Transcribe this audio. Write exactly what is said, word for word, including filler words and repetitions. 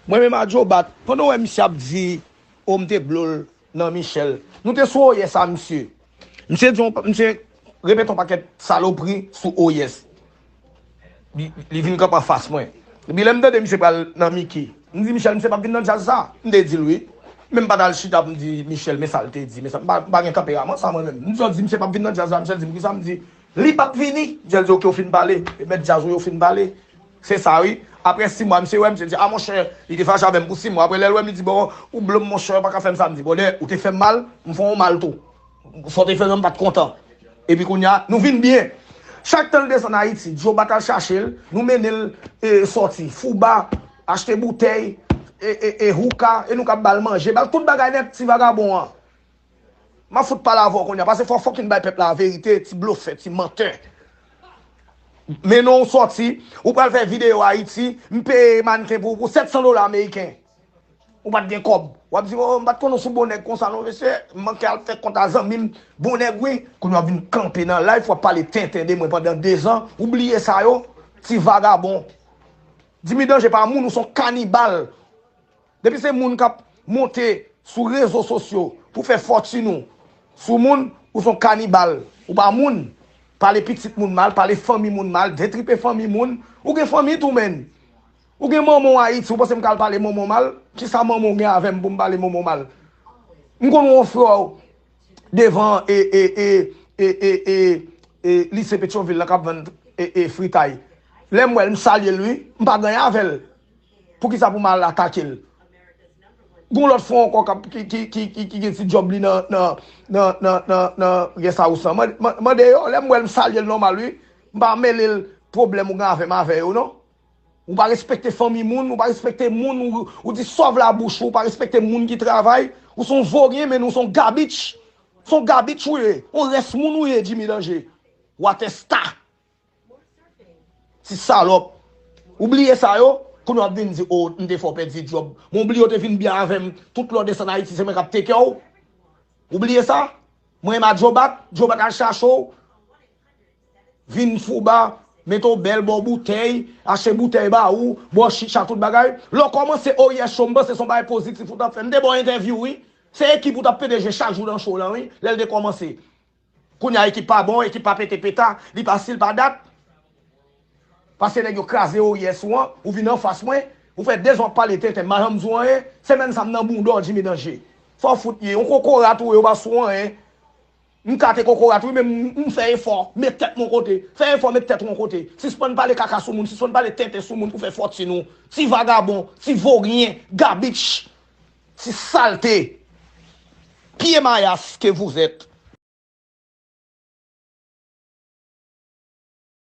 Mwen menm a Joe Bat, pandan w wè misye ap di, o, m te blo l nan Michel. Nou te sou oyès a misye. Misye di yon, misye repete yon pakèt salopri sou oyès. Li, li vin kanpe anfas mwen. Epi lè m tande misye pral nan Mickey, m di, Michel, misye p ap vin nan djaz sa? M te di l wi. Men m pa t al chita pou m di Michel, men sa l te di. Men sa, m pa, m pa gen tanperaman sa mwen menm. M di, di misye p ap vin nan djaz la, Michel di m kisa, m di, li p ap vini. Michel di, oke, w fin pale. E mèt djaz ou yo fin pale. Se sa wi. Apre sis mwa, misye wè, misye di, a monchè, li te fache avè m pou sis mwa. Apre lè l wè m, li di, bon, ou blo m, monchè, ou pa ka fè m sa. M di, brother, ou te fè m mal, m fè w mal tou. Sa w te fè m, m pa t kontan. Epi kounye a, nou vin byen. Chak tan l desann Ayiti, Joe Bat al chache l, nou mennen l e, sòti. Fouba, achte boutèy, e, e, e houka, e nou k ap ba l manje. Ba l tout bagay nèt, ti vagabon an. M ap fout pale avè w kounye a, paske fò w fucking bay pèp la verite, ti blofè, ti mantè. Men non, w sòti, ou pral fè videyo Ayiti, m peye mannken pou ou pou sèt san dola ameriken. Ou pa t gen kòb. W ap di, o, m pa t konn ou sou bon nèg konsa non, mesye. M manke al fè kont a zanmi m, bon nèg wi. Kounye a w ap vin kanpe nan live, w ap pale tenten de mwen pandan dezan. Ou bliye sa yo, ti vagabon. Jimmy Danger pa moun, ou se yon kanibal. Depi se moun k ap monte sou rezo sosyo pou fè fòtin ou sou moun, ou se yon kanibal. Ou pa moun. Pale pitit moun mal, pale fanmi moun mal, detripe fanmi moun. Ou gen fanmi tou, menn. Ou gen manman w Ayiti, ou panse m ka al pale manman w mal? Kisa manman w gen avè m pou m pale manman w mal? M konn wè yon frè w devan e, e, e, e, e, e, e lise Petyonvil la k ap vann e, e, fritay. Lè m wè l, m salye l wi. M pa gen anyen avè l. Poukisa pou m al atake l? Gon lòt frè ankò k ap, ki, ki, ki, ki, ki gen ti djòb li nan, nan, nan, nan, nan, nan guest house lan. Man-, man-, mande yo, lè m wè l, m salye l nòmal wi. M pa mele l pwoblèm ou gen avè m avè yo non. Ou pa respekte fanmi moun, ou pa respekte moun, ou, ou di sòv la bouch ou, ou pa respekte moun ki travay. Ou se yon voryen, men ou se yon gabich. Se yon gabich ou ye, yon rès moun ou ye, Jimmy Danger. Watèsta. Ti salòp. Ou bliye sa yo, kounye w ap vin di, o, m te fè w pèdi djòb. Men w bliye w te vin byen avè m, tout lè w desann Ayiti, se mwen k ap teke w. Ou bliye sa? Mwen menm a Joe Bat, Joe Bat al chache w. Vin Fouba, mete w bèl, ba w boutèy, achte boutèy ba ou, ba w chicha, tout bagay. Lè w kòmanse, o yè, cho, m panse se yon bagay pozitif ou t ap fè. M te ba w entèvyou wi. Se ekip ou t ap pete jwe chak jou nan cho lan wi, lè l te kòmanse. Kounye a ekip pa bon, ekip pa pete peta, li pa stil pa dat. Paske nèg yo kraze o yè sou an, ou vin anfas mwen, ou fè dezan w ap pale tenten, m pa janm di w anyen, semèn sa m nan bounda w Jimmy Danger. Sa w fout ye, yon kokorat ou ye, ou pa sou anyen. M kate kokorat wi, men m, m fè efò, met tèt mwen kote. Fè efò, met tèt ou yon kote. Sispann pale kaka sou moun, sispann pale tenten sou moun pou fè fòtin ou. Ti vagabon, ti voryen, gabich, ti salte. Pye mayas ke vous êtes.